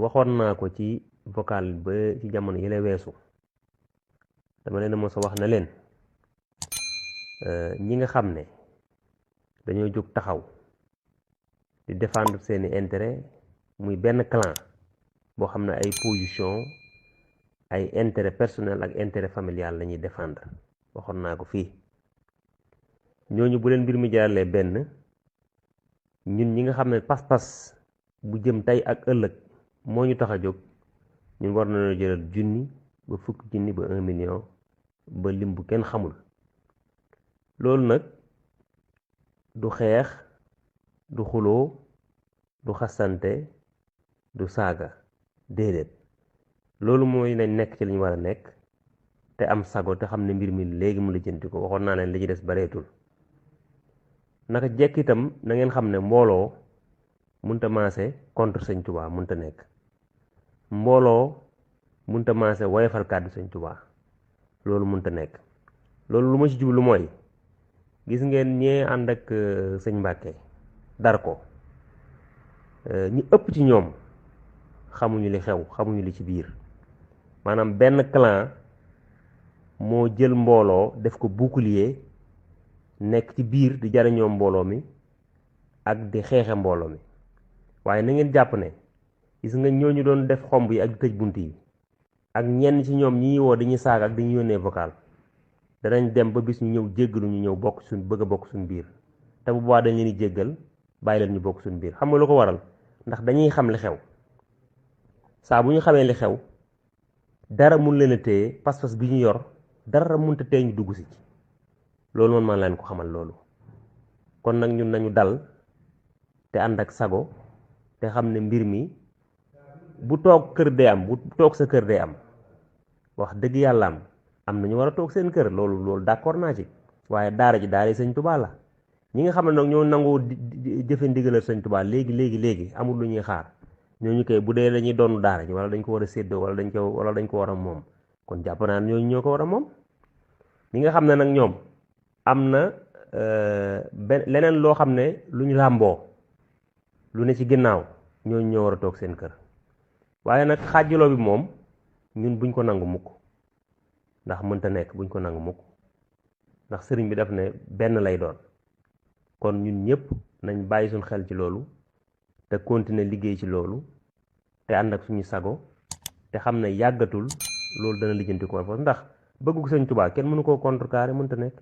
waxoon naa ko ci vocal ba ci jamono yële weesu dama leen mos a wax na leen ñi nga xam ne dañoo jóg taxaw di défendre seeni intérêt muy benn clan boo xam ne ay position ay intérêt personnel ak intérêt familial la ñuy défendre waxoon naa ko fii ñooñu bu leen mbir mi jaralee benn ñun ñi nga xam ne pas-pas bu jëm tey ak ëllëg moo ñu tax a jóg ñun war nañoo jëral junni ba fukki junni ba 1 million ba lim bu kenn xamul loolu nag du xeex du xuloo du xasante du saaga déedéet loolu mooy nañ nekk ci li ñu war a nekk te am sago te xam ne mbir mi léegi mu lijjanti ko waxoon naa leen li ci des bareetul naka jekk itam na ngeen xam ne mbooloo munta maase contre sëñ Tuubaa munta nekk mbooloo munta maase woyofal kàddu sëñ Tuubaa loolu munta nekk loolu lu ma ci jublu mooy gis ngeen ñee ànd ak sëñ Mbàkke dar ko ñi ëpp ci ñoom xamuñu li xew xamuñu li ci biir maanaam benn clan moo jël mbooloo def ko bouclier nekk ci biir di jariñoo mbooloo mi ak di xeexe mbooloo mi waaye na ngeen jàpp ne gis nga ñooñu doon def xomb yi ak di tëj bunt yi ak ñenn ci ñoom ñi woo dañuy saaga ak dañuy yónnee vocal danañ dem ba bis ñu ñëw jéggalu ñu ñëw bokk suñ bëgg a bokk suñ biir te bu boobaa dañ leen di jéggal bàyyi leen ñu bokk suñ biir xam nga lu ko waral ndax dañuy xam li xew saa bu ñu xamee li xew dara mun leen a téye pas-pas bi ñu yor dara mënta tee ñu dugg si ci loolu man maa leen ko xamal loolu kon nag ñun nañu dal te ànd ak sago te xam ne mbir mi bu toog kër dee am bu toog sa kër dee am wax dëgg yàlla am na ñu war a toog seen kër loolu d'accord naa ci waaye daara ji daara sëñ Tuubaa la ñi nga xam ne nag ñoo nangoo jëfe ndigalal sëñ Tuubaa léegi amul lu ñuy xaar ñooñu koy bu dee dañuy doon daara ji wala dañ ko war a séddoo wala dañ ko war a moom kon jàpp naa ne ñooñu ñoo ko war a moom ñi nga xam ne nag ñoom am na leneen loo xam ne lu ñu làmboo lu ne ci ginnaaw ñooñu ñoo war a toog seen kër waaye nag xaajaloo bi moom ñun buñ ko nangu mukk ndax mënta nekk buñ ko nangu mukk ndax sëriñ bi daf ne benn lay doon kon ñun ñëpp nañ bàyyi suñ xel ci loolu te continuer liggéey ci loolu te ànd ak suñu sago te xam ne yàggatul loolu dana lijjanti ko ndax bëggu Sëñ Tuubaa kenn mënu koo contrecarrer mënta nekk